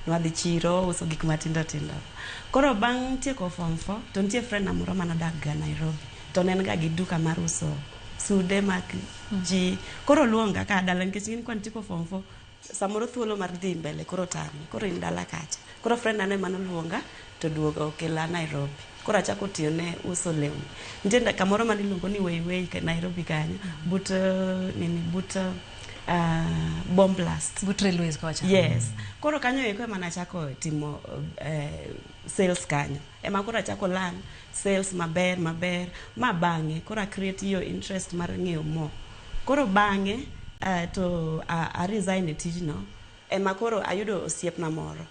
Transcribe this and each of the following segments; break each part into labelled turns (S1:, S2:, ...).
S1: Nwadhi chiro uso gik matindo tindo. Koro bang' tieko form 4 to nitie friend na moro manodak ga Nairobi, to ne en ga gi duka mar uso sude mag ji. Koro oluonga ka dala, nikech ing'eni ka nitieko form 4, samoro thuolo mar dhi mbele koro tami, koro in dala kacha. Koro friend na no ema noluonga to duogo okela Nairobi. Koro achako tiyo ne uso lewni. Nitie kamoro mane iluongo ni Weiwei Nairobi kanyo, but nini, but Bomb Blast.
S2: But railways kocha.
S1: Yes. Koro kanyo eko ema nachako timo sales. Kanyo ema koro achako learn sales maber maber, ma bang'e koro a create yo interest mar ng'eyo mo. Koro bang'e to a resign e tijno. Ema koro ayudo osiepna moro,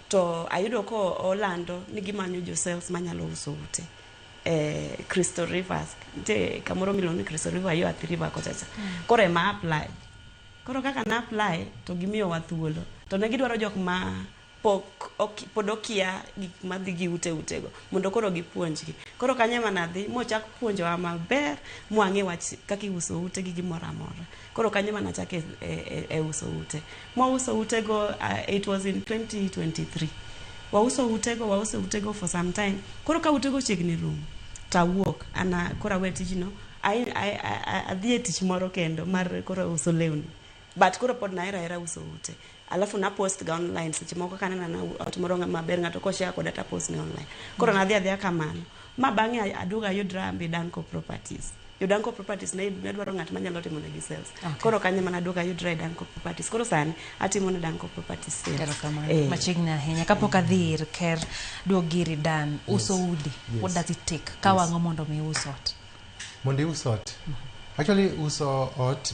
S1: to ayudo ko olando ni gimanyo jo sales manyalo uso ute Crystal Rivers. Nitie kamoro miluongo ni Crystal River, yo Athi River kocha cha. Koro ema apply. Koro kaka na apply to gimiyowa thuolo, to ne gidwaro jok ma pok ok, pod okia gik madhi gi ute utego mondo koro gipuonjgi. Koro kanyo ema nadhi mochak puonjowa maber, mwang'e wach kaka iuso ute gi gimoro amora. Koro kanyo ema nachako e uso ute. Mwauso utego, it was in 2023. Wauso utego, wauso utego for some time. Koro ka utego chiegni rumo, tawuok ana koro awe tijno, adhi e tich moro kendo mar koro uso lewni, but koro pod nahero ahera uso ute. Alafu na post ga online seche moko kaneno ana ot moro maber, ng'ato koshare koda ta post ne online. Koro nadhi adhiya kamano ma bang'e aduogo ayudra ambe Danco Properties. Jo Danco Properties ne dwaro ng'at manyalo timo negi sales. Koro kanyo mana aduogo ayudra e Danco Properties. Koro sani atimo ne Danco Properties sales.
S2: Erokamano.
S1: Eh.
S2: Machiegni ahinya. Kapok adhi ir ker, duog iri Dan. Uso udi. What does it take? Ka wang'o mondo mi us ot?
S3: Mondo ius ot, actually uso ot.